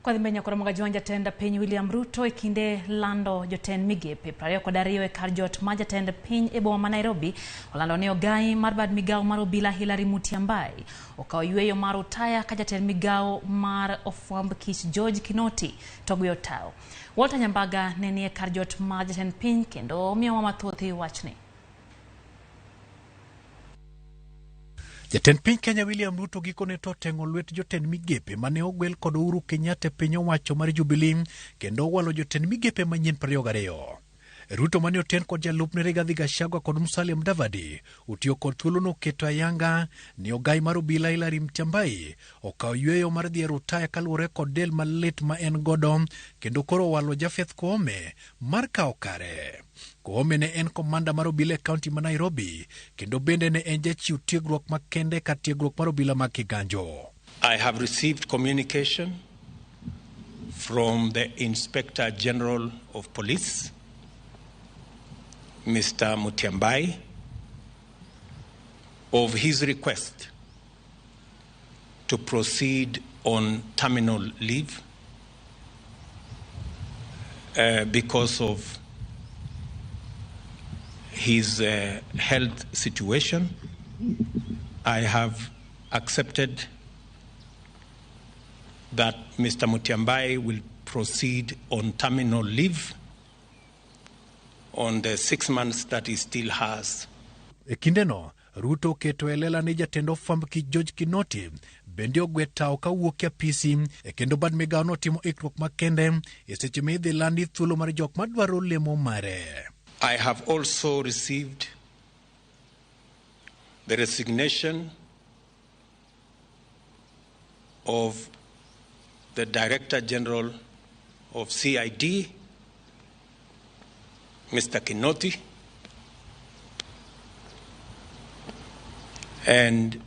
Kwadhi mbele nyakoro magaji jatend piny William Ruto e kinde lando jotend migepe 22 e kar jot ma jatend piny e boma ma Nairobi olando ni ogai mar bad migawo mar obila Hilary Mutyambai okawo yweyo mar utaya ka jatend migawo mar ofwamb kich George Kinoti to gweyo tao. Walter Nyambaga ne nie kar jot mar jatend piny kendo omiyowa mathoth e wachni. Jatend piny Kenya William Ruto gikone to oteng'o lwet jotend migepe mane ogwel kod Uhuru Kenyatta e piny owacho mar Jubilee kendo owalo jotend migepe manyien 22. Ruto mane oten kod jalupne Rigathi Gachagua kod Musalia Mudavadi otiyo kod thuolono keto ayanga ni ogai mar obila Hilary Mutyambai okawo yweyo mar dhi e rutaya kaluwore kod del malit ma en godo kendo koro owalo Japheth Koome mar kawo kare. Koome ne en komanda mar obila e kaunti ma Nairobi kendo bende ne en jachiw tiegruok makende kar tiegruok mar obila mag Kiganjo. I have received communication from the Inspector General of Police, Mr. Mutyambai, of his request to proceed on terminal leave because of his health situation. I have accepted that Mr. Mutyambai will proceed on terminal leave on the 6 months that he still has. E kindeno, Ruto oketo e lela ni jatend ofwamb kich George Kinoti bende ogwe tao kawuok e apisi e kendo bad migawo notimo ikruok makende e seche ma idhi landi thuolo mar jok madwaro lemo mare. I have also received the resignation of the Director General of CID, Mr. Kinoti, and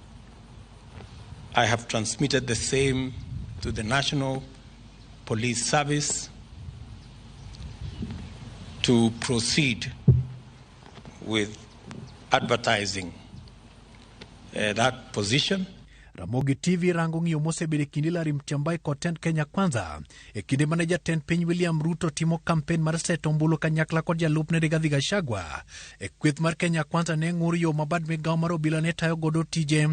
I have transmitted the same to the National Police Service to proceed with advertising that position. Ramogi TV rango ng'iyo mosebedo e kind Hilary Mutyambai kod tend Kenya Kwanza e kinde mane jatend piny William Ruto timo kampen mar seto ombulu kanyakla kod jalupne Rigathi Gachagua. E kweth mar Kenya Kwanza ne ng'ur yo ma bad migawo mar obila ne tayo godo tije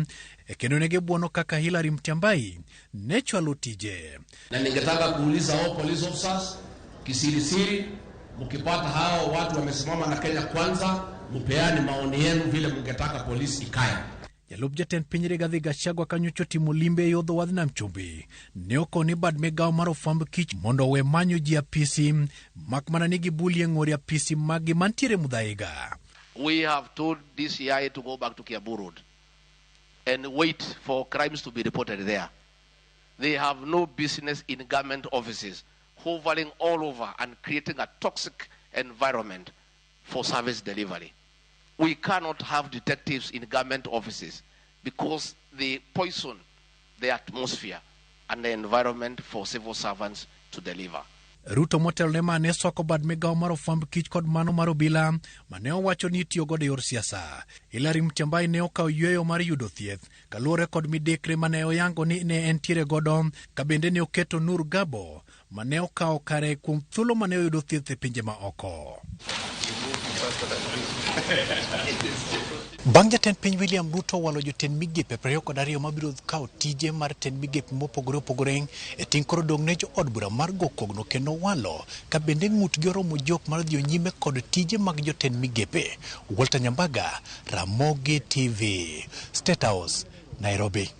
e kendo ne gibuono kaka Hilary Mutyambai ne chwalo tije. Na ningetaka kuuliza hao police officers kisirisiri, mkipata hao watu wamesimama na Kenya Kwanza, mpeane maoni yenu vile mngetaka polisi ikae. Jalup jatend piny Rigathi Gachagua kanyocha otimo limbe e yo dho wadh nam chumbi ne okoni bad migawo mar ofwamb kich mondo owe manyo ji apisi mak mana ni gibulie ng'ore apisi maggi mantiere Muthaiga. We have told DCI to go back to Kiambu Road and wait for crimes to be reported there. They have no business in government offices, hovering all over and creating a toxic environment for service delivery. We cannot have detectives in government offices because they poison the atmosphere and the environment for civil servants to deliver. Ruto motelo ne mane soko bad migawo mar ofwamb kich kod mano mar obila mane owacho ni itiyo godo e yor siasa. Hilary Mutyambai ne okawo yweyo mar yudo thieth kaluwore kod midekre mane oyango ni ne entiere godo ka bende ne oketo Nur Gabo mane okawo kare kuom thuolo mane oyudo thieth e pinje ma oko. Bang' jatend piny William Ruto walo jotend migepe 22 mabiro kawo tije mar tend migepe mopogore opogore e ting' koro dong' ne jo od bura mar go kogno kendo walo ka bende ng'utgi oromo jok mar dhi nyime kod tije mag jotend migepe. Walter Nyambaga, Ramogi TV, State House, Nairobi.